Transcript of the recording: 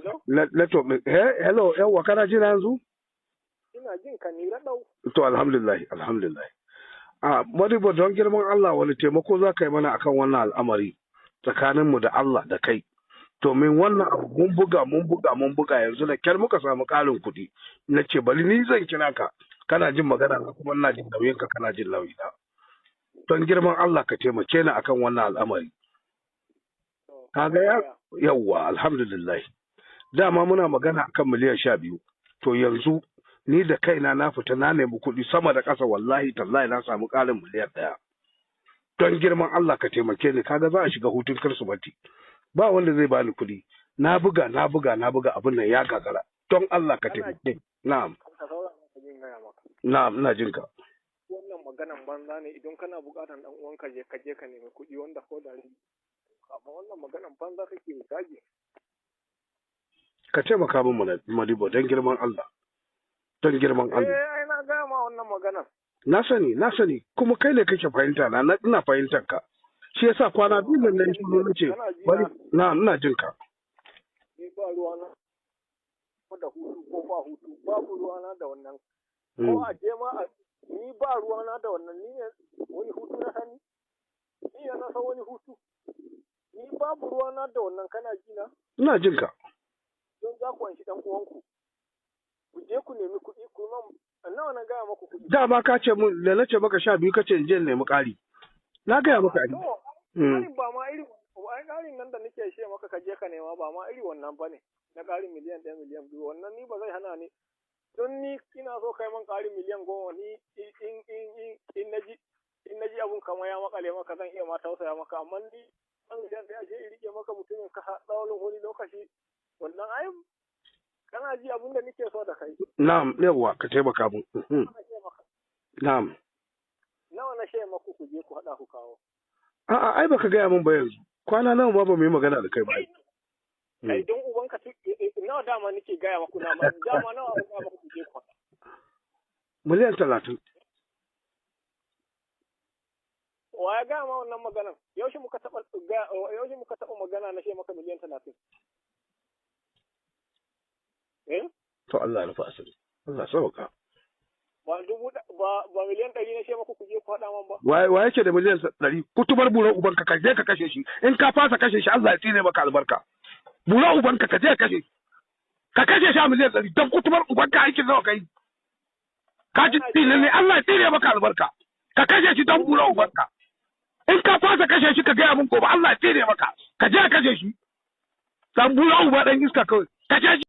Hello? Network ɗin. Hello, yawwa, kana jina yanzu? Ina jin ka ni raɗau. To alhamdulillah, alhamdulillah. A Modibo, don girman Allah, wani taimako za ka yi mana akan wannan al'amari tsakaninmu da Allah da kai? Domin wannan abu mun buga, mun buga, mun buga, yanzu da kyar muka samu ƙarin kuɗi. Na ce bari ni zan kira ka, kana jin magana na kuma ina jin nauyin ka, kana jin nauyi na. Don girman Allah ka taimake ni akan wannan al'amari. To, Kaga ya yawwa, alhamdulillah. Dama muna magana akan miliyan 12. To yanzu ni da kaina na fita na nemi kuɗi sama da ƙasa, wallahi tallahi na samu ƙarin miliyan 1. Don girman Allah ka taimake ni, kaga za a shiga hutun Kirsimeti. Ba wanda zai bani kuɗi. Na buga, na buga, na buga, abin nan ya gagara. Don Allah ka Kana taimake ni. Na'am, ka saurara ka jin gaya maka. Na'am, ina jin ka. Wannan maganan banza ne. Idan kana buƙatan ɗan uwanka, je ka je ka nemi kuɗi wanda ko da amma wannan maganan banza kake zagi. Ka taimaka min mana Modibo, don girman Allah. Don girman Allah. Eh, ai na gaya ma wannan maganan. Na sani, na sani, kuma kai ne kake fahimta na, ina fahimtar ka. Shi yasa kwana biyu nan nan shiru nace Kana ji bari na? Na ina jin ka. Ni ba ruwana da hutu ko ba hutu, babu ruwana da wannan. Ko a je ma a ni ba ruwana da wannan. Ni ne wani hutu na sani? Ni ne na san wani hutu? Ni babu ruwana da wannan, kana ji na? Ina jin ka. Don za ku anshi ɗan uwanku. Ku je ku nemi kuɗi ku man nawa na gaya maku kuɗi. Dama ka ce mun da nace maka 12, ka ce in je in nemi ƙari. Na gaya maka ai. To, ƙarin ba ma iri ai ƙarin nan da nake ce maka ka je ka nema ba ma iri wannan bane. Na ƙarin miliyan 1, miliyan 2, wannan ni ba zai hana ni. Don ni ina so kai man ƙarin miliyan 10, ni in naji in naji abun kamar ya makale maka, zan iya ma tausaya maka, amma ni an miliyan 1 je in rike maka mutumin ka tsawon wani lokaci, wannan ai kana ji abun da nake so da kai. Na'am, yawwa, ka taimaka mun. Na ce maka. Na'am. Nawa na ce maku ku je ku haɗa ku kawo? A'a, ai baka gaya mun ba yanzu. Kwana nawa ma ba mu yi magana da kai ba ai. Kai don ubanka, nawa dama nake gaya maku na ma dama nawa na gaya maku ku je ku haɗa? Miliyan 30. Wa ya gaya ma wannan maganan? Yaushe muka taɓa magana na ce maka miliyan 30? Eh? To Allah ya rufa asiri. Allah sauka. Ba ba miliyan 100 na ce maku ku je ku haɗa man ba? Wa yake da miliyan 100? Kutubar buran ubanka, ka je ka kashe shi. In ka fasa kashe shi, Allah ya tsine maka albarka. Buran ubanka, ka je ka kashe shi. Ka kashe shi a miliyan 100 don kutubar ubanka, aikin nawa kai? Ka ji tsine ne, Allah ya tsine maka albarka. Ka kashe shi don buran ubanka. In ka fasa kashe shi, ka gaya mun gobe, Allah ya tsine maka. Ka je ka kashe shi. Dan buran uba, dan iska kawai. Kashe shi.